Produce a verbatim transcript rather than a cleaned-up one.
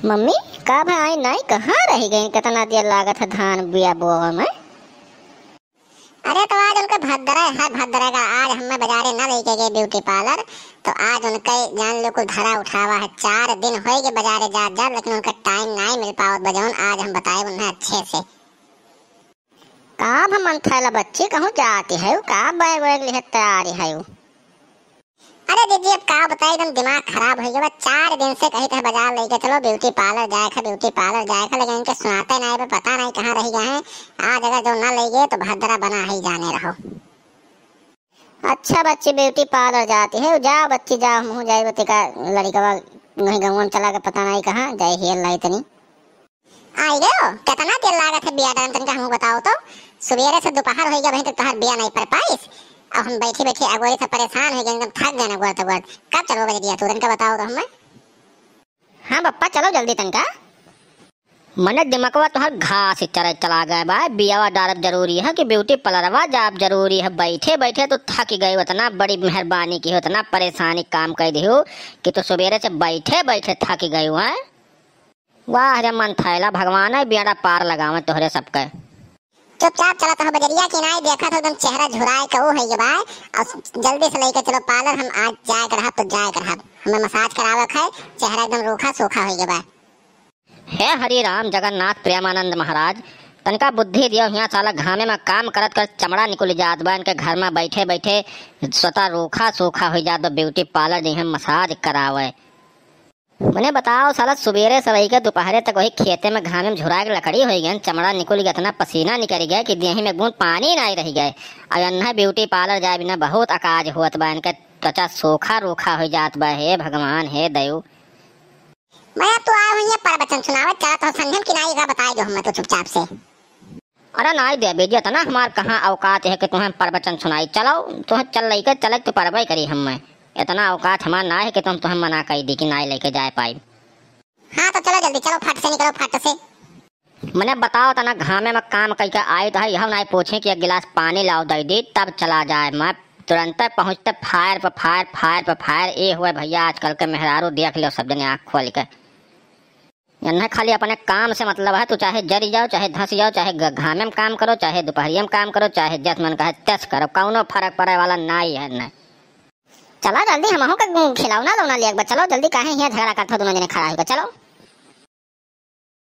मम्मी, का भाई नाई कहाँ रहि गइन? केतना देर लागत है धान बिया बोवे में। अरे तो आज उनके भद्दरे है, भद्दरे का आज हमें बजारे ना लेके गए beauty parlour, तो आज उनके जान लो कुल धरा उठावा है। चार दिन होइगे बजारे जात जात, लेकिन उनका time नाई मिल पावत बा, जौन आज हम बताए उन्हें अच्छे से। का भमन थैला बच्ची कहूँ जाती है, का bag वैग लिहे तैयारी है? अरे दीदी, अब का बताई, एकदम दिमाग खराब होइ गवा। चार दिन से कहित है बजार लइके चलो, beauty parlour जाए का, beauty parlour जाए का, लेकिन इनके सुनाते नाई बा, पता नाई कहाँ रहि गए हैं। आज अगर जो ना लइ गए तो भद्रा बना ही जाने रहो। अच्छा बच्ची, beauty parlour जाती है, जाओ बच्ची जाओ, हमहूँ जाई बतिका लड़िकवा वहीं गौवा में चला के पता नाई कहाँ जाए हेर लाई तनी। आई गयो, केतना देर लागत है बिया डाले में, तनिका हमहू बताओ तो। सुबेरे से दोपहर होइ गया, अबहीं तक तोहार बिया नाई पर पाइस। अब हम बैठी बैठी अगोरी से परेशान होइ गए, एकदम थक गए ना गोर तो गोर। कब चलबो बजरिया तू, तनिका बताओ तो हमें। हाँ बप्पा, चलो जल्दी तनिका। मने दिमकवा तोहार घास चरे चला गए बा, बियावा डालब जरूरी है कि beauty parlourवा जाब जरूरी है? बैठे बैठे तो थक गए, उतना बड़ी मेहरबानी की, उतना परेशानी काम कर दियो कि तू सुबेरे से बैठे बैठे थक गए हैं। वाह रे मन थैला, भगवान है बेड़ा पार लगावे तोहरे सबके। चुपचाप चलत हो बजरिया कि नाई, देखत हो एकदम चेहरा झुराए के ऊ होइ गए बा। और जल्दी से लइके चलो parlour, हम आज जाए के रहब तो जाए के रहब, हमें massage करावे के है, चेहरा एकदम रूखा सूखा होइ गए बा। हे हरि राम जगन्नाथ प्रेमानंद महाराज, तनिका बुद्धि दियो, हियाँ साला घामे में काम करत करत चमड़ा निकल जात बा, इनके घर में बैठे बैठे स्वतः रूखा सूखा होइ जात बा, beauty parlour जइहें massage करावे। मने बताओ साला, सुबेरे से लइके दोपहरे तक वही खेते में घामे में झुरा के लकड़ी होइ गए, चमड़ा निकल गया, इतना पसीना निकल गया कि देही में बूंद पानी नाई रहि गए। अब अन्ना beauty parlour जाए बिना बहुत अकाज होत बा, इनके त्वचा सूखा रूखा होइ जात बा। हे भगवान, हे दयु। मैं अब तू आए हुई है प्रवचन सुनावे, चला तो संझम की नाई का बताए जो हम तो चुपचाप से। अरे नाई देवी जी, इतना हमार कहाँ औकात है कि तुम्हें प्रवचन सुनाई? चलो, तुम्हें चल लइके चले तो परबे करी हमें। इतना औकात हमार ना है कि तुम, तुम्हें मना कर दी कि नाई लइके जाए पाई। हाँ तो चलो जल्दी चलो, फट से निकलो, फट से। मने बताओ तना घामे में काम कइके आई तो है, यह नाई पूछे कि एक गिलास पानी लाओ दे दी, तब चला जाए। मैं तुरंते पहुँचते fire पे fire, fire पे fire। ए हुए भैया, आजकल के मेहरारू देख लो सब जने आँख खोल के। इन्हें खाली अपने काम से मतलब है, तू चाहे जरी जाओ, चाहे धंस जाओ, चाहे ग-, घामे में काम करो, चाहे दोपहरिया में काम करो, चाहे जस मन कहे तस करो, कौनो फर्क पड़े वाला नाई है इन्हें। चला जल्दी, हमहू के खिलौना लौना लिया बा, चलो जल्दी, काहे हियाँ झगड़ा करत हो दोनों जने खड़ा होके, चलो।